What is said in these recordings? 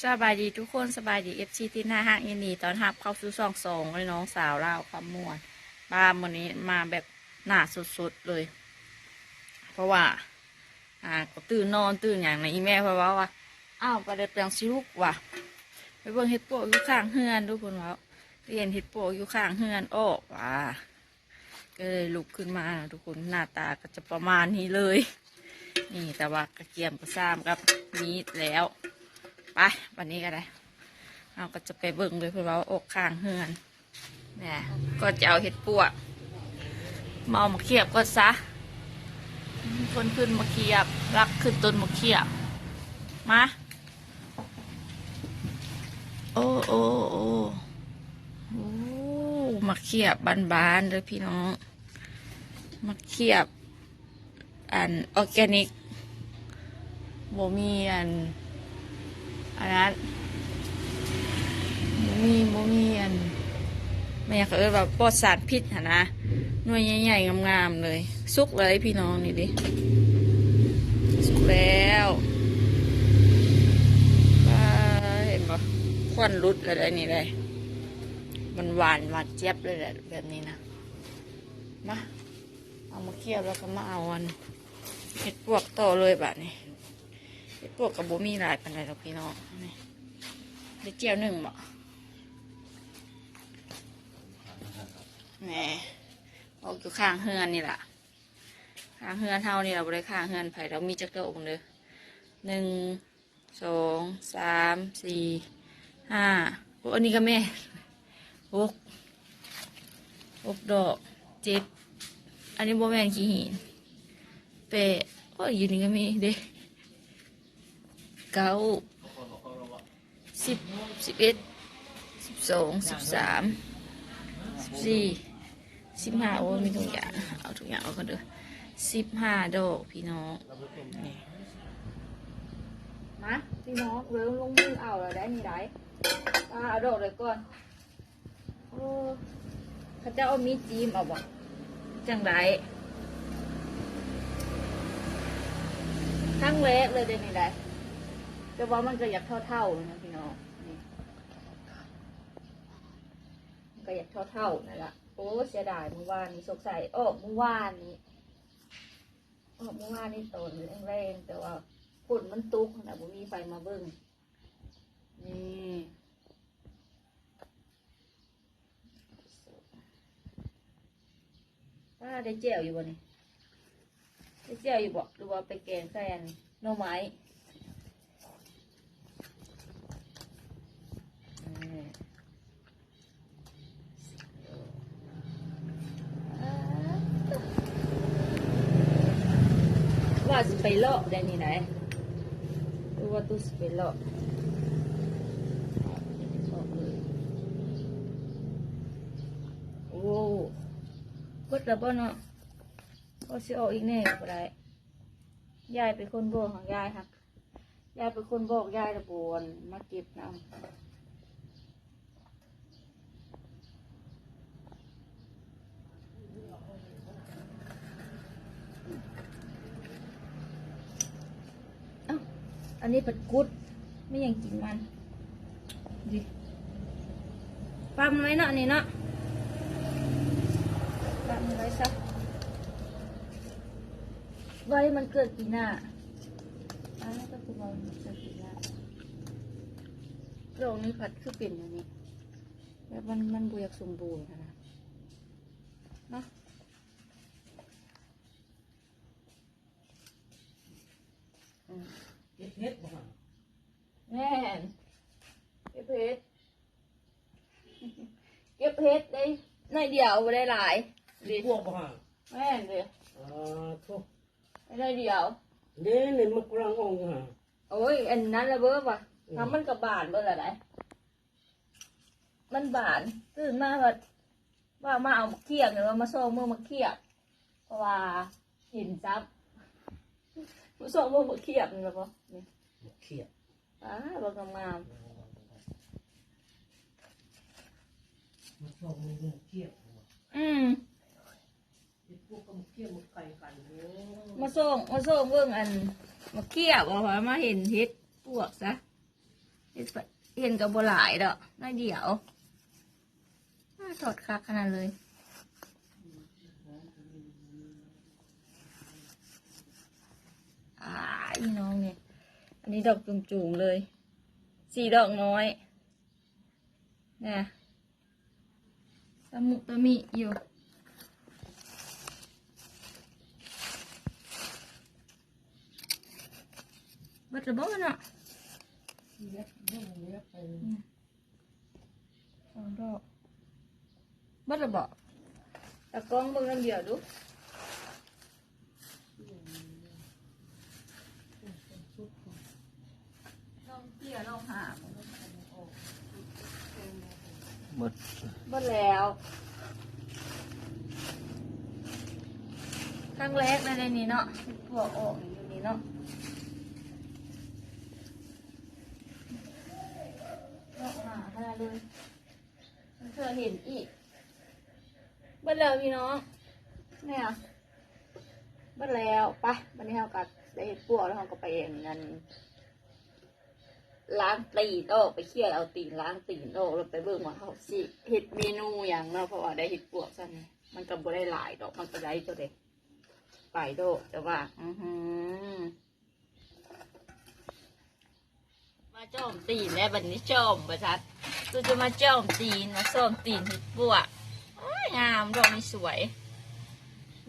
ສະບາຍດີທຸກຄົນ ສະບາຍດີ ເອັຟຊີ ທີ່ໜ້າຮັກ ຍິນດີຕ້ອນຮັບເຂົ້າສູ່ຊ່ອງສອງເລີຍ ນ້ອງສາວລາວຄຳມ່ວນ. ປ້າ ມື້ນີ້ມາແບບໜ້າສົດໆເລີຍ ເພາະວ່າ ອ່າ ກໍຕື່ນນອນຕື່ນຫຍັງນະ ອີ່ແມ່ເພິ່ນເວົ້າວ່າ ອ້າວ ປາແດດເປັນຫຍັງຊິລຸກຫວາ ໄປເບິ່ງເຫັດປວກຢູ່ຂ້າງເຮືອນດູ ເພິ່ນເວົ້າ ໄປເຫັນເຫັດປວກຢູ່ຂ້າງເຮືອນອອກຫວາ. ກໍເລີຍລຸກຂຶ້ນມາເນາະທຸກຄົນ ໜ້າຕາກໍຈະປະມານນີ້ເລີຍ ນີ້ ແຕ່ວ່າກະກຽມກະຊາມກັບມີດແລ້ວ. ໄປ ບັດນີ້ກໍໄດ້ ເຮົາກໍຈະໄປເບິ່ງເລີຍ ເພິ່ນວ່າອອກຂ້າງເຮືອນ ແນ່ ກໍຈະເອົາເຫັດປວກ ມາເອົາໝາກຂຽບກ່ອນຊະ ຄົນຂຶ້ນໝາກຂຽບ ລັກຂຶ້ນຕົ້ນໝາກຂຽບ ມາ. ໂອ້ ໂອ້ ໂອ້ ໂອ້ ໝາກຂຽບບ້ານໆເດີພີ່ນ້ອງ ໝາກຂຽບ ອັນ ອອແກນິກ ບໍ່ມີອັນ ອັນນັ້ນ ບໍ່ມີ ບໍ່ມີອັນ ແມ່ນຫຍັງເຂົາເອີ້ນວ່າປອດສານພິດຫັ້ນນະ ໜ່ວຍໃຫຍ່ໆງາມໆເລີຍ. ສຸກແລ້ວເດ້ພີ່ນ້ອງ ນີ້ເດ້ ສຸກແລ້ວ ປ້າ ເຫັນບໍ່ ຄວັນຫຼຸດແລ້ວໄດ໋ ນີ້ໄດ໋ ມັນຫວານ ຫວານຈຽບເລີຍແຫຼະ ແບບນີ້ນະ. ມາ ເອົາໝາກຂຽບແລ້ວກໍມາເອົາອັນ ເຫັດປວກຕໍ່ເລີຍບາດນີ້. ເຫັດປວກກໍບໍ່ມີຫຼາຍປານໃດດອກພີ່ນ້ອງ ນີ້ ໄດ້ແຈ່ວໜຶ່ງບໍ ແນ່ ອອກຢູ່ຂ້າງເຮືອນນີ້ລະ ຂ້າງເຮືອນເຮົານີ້ລະ ບໍ່ໄດ້ຂ້າງເຮືອນໃຜດອກ. ມີຈັກດອກເບິ່ງເດີ ໜຶ່ງ ສອງ ສາມ ສີ່ ຫ້າ ໂອ້ ອັນນີ້ກໍແມ່ນ ຫົກ ຫົກດອກ ເຈັດ ອັນນີ້ບໍ່ແມ່ນຂີ້ຫີນ ແປດ ໂອ້ຍ ຢູ່ນີ້ກໍມີເດ້ ເກົ້າ ສິບ ສິບເອັດ ສິບສອງ ສິບສາມ ສິບສີ່ ສິບຫ້າ ໂອ້ຍ ມີທຸກຢ່າງ ເອົາທຸກຢ່າງອອກກ່ອນເດີ ສິບຫ້າດອກພີ່ນ້ອງ ນີ້ ມາພີ່ນ້ອງ ເລີ່ມລົງມືເອົາແລ້ວໄດ໋ ນີ້ໄດ໋ ເອົາດອກໃດກ່ອນ. ໂອ້ ເຂົາເຈົ້າເອົາມີດຈີ້ມເອົາບໍ່ ຈັ່ງໃດ ຄັ້ງແລກເລີຍເດ້ນີ້ໄດ໋ ແຕ່ວ່າມັນກໍຢາກເຖົ້າໆຢູ່ນະພີ່ນ້ອງ ນີ້ ມັນກໍຢາກເຖົ້າໆນັ້ນລະ. ໂອ້ ເສຍດາຍ ມື້ວານນີ້ສົງໄສອອກມື້ວານນີ້ ອອກມື້ວານນີ້ຕອນແລງໆ ແຕ່ວ່າຝົນມັນຕົກຫັ້ນນະ ບໍ່ມີໃຜມາເບິ່ງ ນີ້ ປ້າ ໄດ້ແຈ່ວຢູ່ບໍ່ນີ້ ໄດ້ແຈ່ວຢູ່ບໍ່ ຫຼືວ່າໄປແກງໃສ່ອັນໜໍ່ໄມ້ ເອີ ວ່າຊິໄປເລາະໄດ໋ນີ້ໄດ໋ ຄືວ່າຕູ້ຊິໄປເລາະ ໂອ້ ເບິດແລ້ວບໍ່ເນາະ ກໍຊິອອກອີກແດ່ກໍບໍ່ໄດ້ ຍາຍເປັນຄົນບອກ ຍາຍຫັ້ນ ຍາຍເປັນຄົນບອກ ຍາຍລະບໍ່ມາເກັບນຳ. ເອົ້າ ອັນນີ້ເປັນກຸດ ມີຫຍັງກິນມັນ ດິ ປ້ຳໄວ້ເນາະ ອັນນີ້ເນາະ ປ້ຳໄວ້ຊະ. ໄວ້ມັນເກີດປີໜ້າ ອ້າ ກໍຄືວ່າມັນເກີດປີໜ້າ ດອກນີ້ພັດຄືເປັນແນວນີ້ ແບບມັນ ມັນບໍ່ຢາກສົມບູນຫັ້ນນະ ເນາະ ອືມ ເກັບເຫັດບໍ່ຫະ? ແມ່ນ ເກັບເຫັດ. ເກັບເຫັດໄດ້ໜ້ອຍດຽວ ບໍ່ໄດ້ຫຼາຍ ເຫັດປວກບໍ່ຫະ? ແມ່ນເດ້ ອາ ໂທ້ ໄດ້ໜ້ອຍດຽວ ເດ້ ນີ້ມັນກຳລັງອອກຢູ່ຫະ? ໂອ້ຍ ອັນນັ້ນລະເບີວ່າ ອືມ ຖ້າມັນກໍບານເບີລະໄດ໋ ມັນບານ ຕື່ນມາວ່າ ວ່າມາເອົາໝາກຂຽບ ວ່າມາຊອກເບິ່ງໝາກຂຽບ ເພາະວ່າເຫັນຊ້ຳ ມາຊອກເບິ່ງໝາກຂຽບນີ້ລະບໍ່ ນີ້ ໝາກຂຽບ ອ້າ ບັກງາມໆ ມາຊອກເບິ່ງໝາກຂຽບ ອືມ ເຫັດປວກກັບໝາກຂຽບມັນໃກ້ກັນເດີ ມາຊອກ ມາຊອກເບິ່ງອັນໝາກຂຽບ ເອົາມາເຫັນເຫັດປວກຊະ. ເຫັນກໍບໍ່ຫຼາຍດອກ ໜ້ອຍດຽວ. ອາ ຖອດຄັກຂະໜາດເລີຍ. ອາ ພີ່ນ້ອງນີ້ ອັນນີ້ດອກຈຸ່ມໆເລີຍ ສີ່ດອກນ້ອຍນະ ຕະມຸຕະມິຢູ່. ເບິດລະບໍ່ເນາະ? ສອງດອກ ເບິດລະບໍ່? ຕາກ້ອງເບິ່ງນຳດຽວດູ ລອງເຈຍລອງຫາ ເບິດ ເບິດແລ້ວ ຄັ້ງແລກໃນນີ້ເນາະ ເຫັດປວກອອກຢູ່ນີ້ເນາະ. ເນາະ ຫາຂະໜາດເລີຍ ເທື່ອເຫັນອີກ. ເບິດແລ້ວພີ່ນ້ອງ ແມ່ນ ເບິດແລ້ວ. ໄປ ບັດນີ້ເຮົາກໍໄດ້ເຫັດປວກແລ້ວ ເຮົາກໍໄປອັນນັ້ນ ລ້າງຕີນອອກ ໄປເຄຍເອົາຕີນ ລ້າງຕີນອອກ ແລ້ວໄປເບິ່ງວ່າເຮົາຊິເຮັດເມນູຫຍັງເນາະ ເພາະວ່າໄດ້ເຫັດປວກຊ້ຳນີ້ ມັນກໍບໍ່ໄດ້ຫຼາຍດອກ ມັນກໍໄດ້ເທົ່າໃດໄປດອກ ແຕ່ວ່າ ອືຫື ມາຈ້ອມຕີນແລ້ວ ບັດນີ້ຈ້ອມວ່າຊັ້ນ ຄືຈະມາຈ້ອມຕີນ ມາສ້ອມຕີນເຫັດປວກ. ໂອ້ຍ ງາມ ດອກນີ້ສວຍ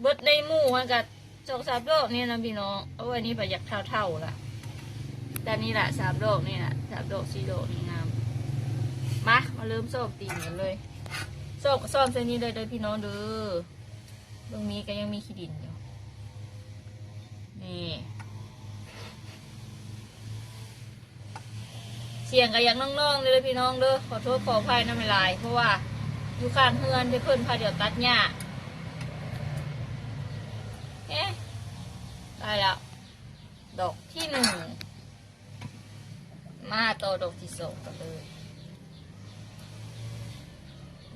ເບິດໃນໝູ່ຫັ້ນກະສອງສາມດອກນີ້ນະພີ່ນ້ອງ. ໂອ້ຍ ອັນນີ້ບັດຢາກເຖົ້າໆລະ ແຕ່ນີ້ລະ ສາມດອກນີ້ລະ ສາມດອກສີ່ດອກນີ້ງາມ. ມາ ມາເລີ່ມສ້ອມຕີນກັນເລີຍ ສ້ອມກໍສ້ອມໃສ່ນີ້ເລີຍເດີພີ່ນ້ອງເດີ. ເບິ່ງມີກໍຍັງມີຂີ້ດິນຢູ່ ນີ້ ສຽງກໍຍັງນ້ອງໆເດີພີ່ນ້ອງເດີ ຂໍໂທດຂໍອະໄພນຳຫຼາຍໆ ເພາະວ່າຢູ່ຂ້າງເຮືອນເດ້ ເພິ່ນພາດຽວຕັດຫຍ້າ. ເອະ ໄດ້ແລ້ວ ດອກທີໜຶ່ງ ມາຕໍ່ດອກທີສອງກັນເລີຍ.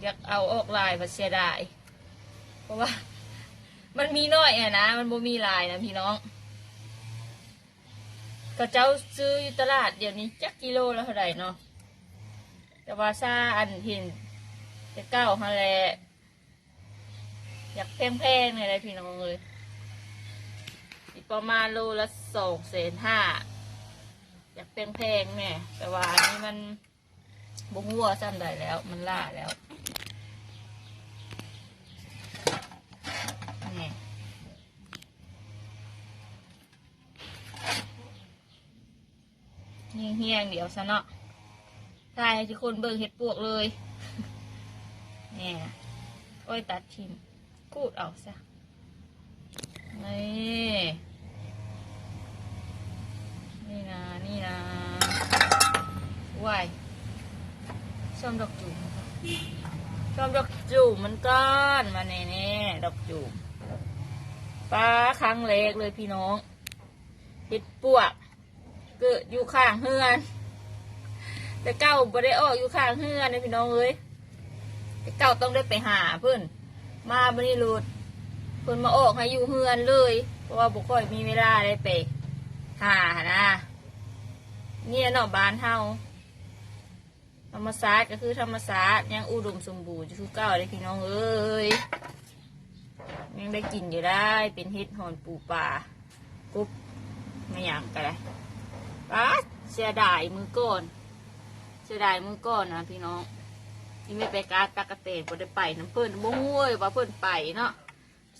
ຢາກເອົາອອກຫຼາຍ ບັດເສຍດາຍ ເພາະວ່າມັນມີໜ້ອຍຫັ້ນນະ ມັນບໍ່ມີຫຼາຍນະພີ່ນ້ອງ. ເຂົາເຈົ້າຊື້ຢູ່ຕະຫຼາດດຽວນີ້ ຈັກກິໂລລະເທົ່າໃດເນາະ ແຕ່ວ່າຊາ ອັນເຫັນແຕ່ເກົ່າຫັ້ນແຫຼະ ຢາກແພງໆນີ້ແຫຼະພີ່ນ້ອງເອີຍ ຊິປະມານໂລລະສອງແສນຫ້າ ຢາກແພງໆແດ່ ແຕ່ວ່າອັນນີ້ມັນ ບໍ່ຮູ້ວ່າສ່ຳໃດແລ້ວ ມັນຫຼ້າແລ້ວ ນີ້ ແຮງໆດຽວຊະເນາະ ຖ່າຍໃຫ້ທຸກຄົນເບິ່ງເຫັດປວກເລີຍ ນີ້ ໂອ້ຍ ຕັດຖິ້ມ ຂູດເອົາຊະ. ນີ້ ນີ້ນະ ນີ້ນະ ວ້າຍ ຊອມດອກຈູມ ຊອມດອກຈູມມັນກ່ອນ ມາແນ່ໆ ດອກຈູມ ປາ ຄັ້ງແລກເລີຍພີ່ນ້ອງ ເຫັດປວກ ເກີດຢູ່ຂ້າງເຮືອນ ແຕ່ເກົ່າບໍ່ໄດ້ອອກຢູ່ຂ້າງເຮືອນເດ້ພີ່ນ້ອງເອີຍ ແຕ່ເກົ່າຕ້ອງໄດ້ໄປຫາເພິ່ນ ມາບັດນີ້ໂລດ ເພິ່ນມາອອກໃຫ້ຢູ່ເຮືອນເລີຍ ເພາະວ່າບໍ່ຄ່ອຍມີເວລາໄດ້ໄປຫາຫັ້ນນະ ນີ້ແຫຼະເນາະ ບ້ານເຮົາ ທຳມະຊາດກໍຄືທຳມະຊາດ ຍັງອຸດົມສົມບູນຢູ່ຄືເກົ່າເດ້ພີ່ນ້ອງເອີຍ ຍັງໄດ້ກິນຢູ່ໄດ໋ ເປັນເຫັດ ຫອນ ປູ ປາ ກົບ ມາຫຍັງກໍໄດ້. ປາດ ເສຍດາຍມື້ກ່ອນ ເສຍດາຍມື້ກ່ອນນະພີ່ນ້ອງ ທີ່ແມ່ໄປກາດຕັກກະແຕນ ບໍ່ໄດ້ໄປນຳເພິ່ນ ບໍ່ຮູ້ເລີຍວ່າເພິ່ນໄປເນາະ.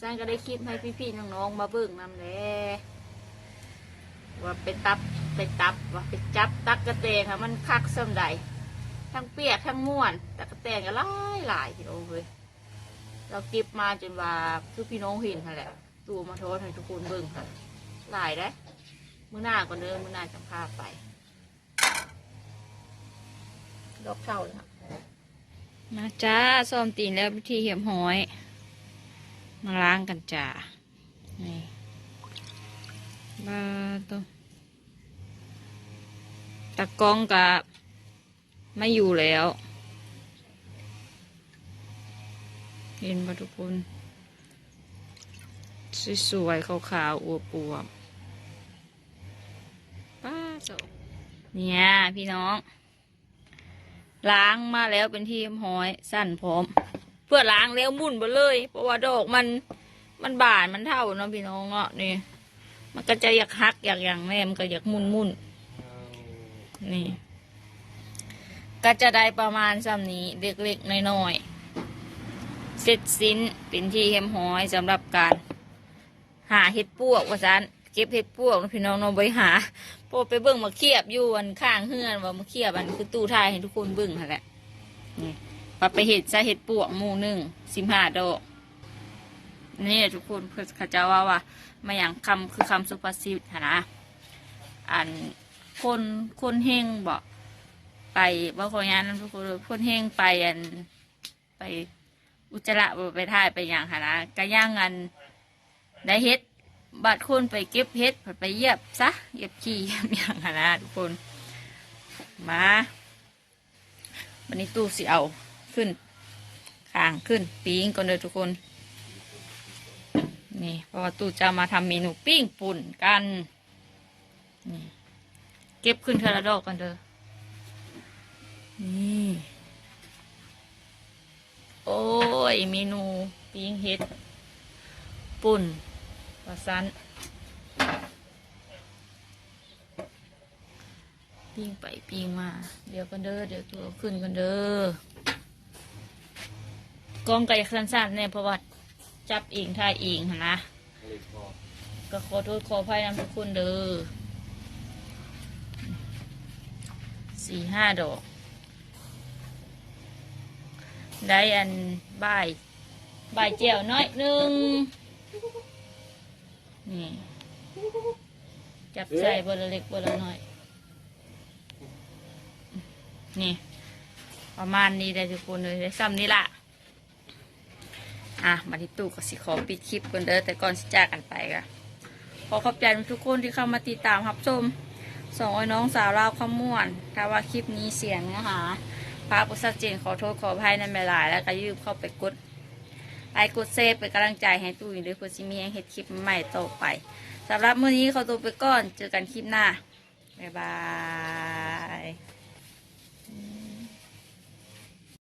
ຊັ້ນກໍໄດ້ຄລິບໃຫ້ພີ່ໆນ້ອງໆມາເບິ່ງນຳແຫຼະ ວ່າໄປຕັບ ໄປຕັບ ວ່າໄປຈັບຕັກກະແຕນຫັ້ນມັນຄັກສ່ຳໃດ ທັງປຽກທັງມ່ວນ ຕັກກະແຕນກໍຫຼາຍໆ ພີ່ນ້ອງເອີຍ. ລາວເກັບມາຈົນວ່າຄືພີ່ນ້ອງເຫັນຫັ້ນແຫຼະ ໂຕມາທອດໃຫ້ທຸກຄົນເບິ່ງຫັ້ນ ຫຼາຍເດ້. ມື້ໜ້າກ່ອນເດີ ມື້ໜ້າຈັ່ງພາໄປ. ດອກເຖົ້າແລ້ວ ມາຈ້າ ຊ້ອມຕີນແລ້ວເປັນທີ່ຮຽບຮ້ອຍ ມາລ້າງກັນຈ້າ. ນີ້ ບາໂຕ ຕາກ້ອງກະມາຢູ່ແລ້ວ ເຫັນບໍ່ທຸກຄົນ ສວຍໆ ຂາວໆ ອວບໆ. ປ້າໂຕ ເນີ້ຍ ພີ່ນ້ອງ ລ້າງມາແລ້ວເປັນທີ່ຮຽບຮ້ອຍ ຊັ້ນພ້ອມ ເພື່ອລ້າງແລ້ວໝຸ່ນເບິດເລີຍ ເພາະວ່າດອກມັນ ມັນບານ ມັນເຖົ້າເນາະພີ່ນ້ອງເນາະ. ນີ້ ມັນກໍຈະຢາກຫັກຢາກຫຍັງແດ່ ມັນກໍຢາກໝຸ່ນໆ. ນີ້ ກໍຈະໄດ້ປະມານສ່ຳນີ້ ເລັກໆນ້ອຍໆ ເສັດສິ້ນເປັນທີ່ຮຽບຮ້ອຍ ສຳລັບການຫາເຫັດປວກວ່າຊັ້ນ ເກັບເຫັດປວກເນາະພີ່ນ້ອງເນາະ ບໍ່ໄດ້ຫາ ເພາະໄປເບິ່ງໝາກຂຽບຢູ່ອັນຂ້າງເຮືອນ ວ່າໝາກຂຽບອັນຄືຕູ້ຖ່າຍໃຫ້ທຸກຄົນເບິ່ງຫັ້ນແຫຼະ. ນີ້ ວ່າໄປເຫັນຊະເຫັດປວກໝູ່ໜຶ່ງ ສິບຫ້າດອກ. ນີ້ແຫຼະທຸກຄົນ ເຂົາເຈົ້າເວົ້າວ່າ ມາຫຍັງຄຳ ຄືຄຳສຸພາສິດຫັ້ນນະ ອັນ ຄົນ ຄົນເຮັງບໍ ໄປ ບໍ່ຂໍຍານນຳທຸກຄົນ ຄົນເຮັງໄປ ອັນ ໄປອຸດຈະລະ ບໍ່ ໄປຖ່າຍໄປຫຍັງຫັ້ນນະ ກະຍັງ ອັນ ໄດ້ເຫັດ ບາດຄົນໄປເກັບເຫັດ ພັດໄປຢຽບຊະ ຢຽບຂີ້ຢຽບຫຍັງຫັ້ນນະທຸກຄົນ. ມາ ບັດນີ້ຕູ້ຊິເອົາຂຶ້ນ ຂ້າງຂຶ້ນປີ້ງກ່ອນເດີທຸກຄົນ. ນີ້ ເພາະວ່າຕູ້ຈະມາທຳເມນູປີ້ງປຸ້ນກັນ. ນີ້ ເກັບຂຶ້ນເທື່ອລະດອກກ່ອນເດີ. ນີ້ ໂອ້ຍ ເມນູປີ້ງເຫັດປຸ້ນວ່າຊັ້ນ. ປີ້ງໄປປີ້ງມາ ດຽວກ່ອນເດີ ດຽວຕູ້ເອົາຂຶ້ນກ່ອນເດີ. ກ້ອງກໍຢາກສັ້ນໆແດ່ ເພາະວ່າຈັບເອງຖ່າຍເອງຫັ້ນນະ ກໍຂໍໂທດຂໍອະໄພນຳທຸກຄົນເດີ. ສີ່ຫ້າດອກ ໄດ້ອັນບາຍ ບາຍແຈ່ວໜ້ອຍໜຶ່ງ. ນີ້ ຈັບໃສ່ ເອີ ບໍ່ລະເລັກບໍ່ລະນ້ອຍ. ນີ້ ປະມານນີ້ແຫຼະທຸກຄົນເອີຍ ໄດ້ສ່ຳນີ້ລະ. ອ່ະ ບັດນີ້ຕູ້ກໍຊິຂໍປິດຄລິບກ່ອນເດີ ແຕ່ກ່ອນຊິຈາກກັນໄປກໍ ຂໍຂອບໃຈທຸກຄົນທີ່ເຂົ້າມາຕິດຕາມຮັບຊົມຊ່ອງອ້ອຍນ້ອງສາວລາວຄຳມ່ວນ. ຖ້າວ່າຄລິບນີ້ສຽງເນື້ອຫາພາບໍ່ຊັດເຈນ ຂໍໂທດຂໍອະໄພນຳຫຼາຍໆ ແລ້ວກໍຢ່າລືມເຂົ້າໄປກົດໄລກົດແຊເປັນກຳລັງໃຈໃຫ້ຕູ້ອີກເດີ ເພື່ອຊິມີແຮງເຮັດຄລິບໃໝ່ໆຕໍ່ໄປ. ສຳລັບມື້ນີ້ຂໍຕົວໄປກ່ອນ ເຈີກັນຄລິບໜ້າ ບາຍບາຍ.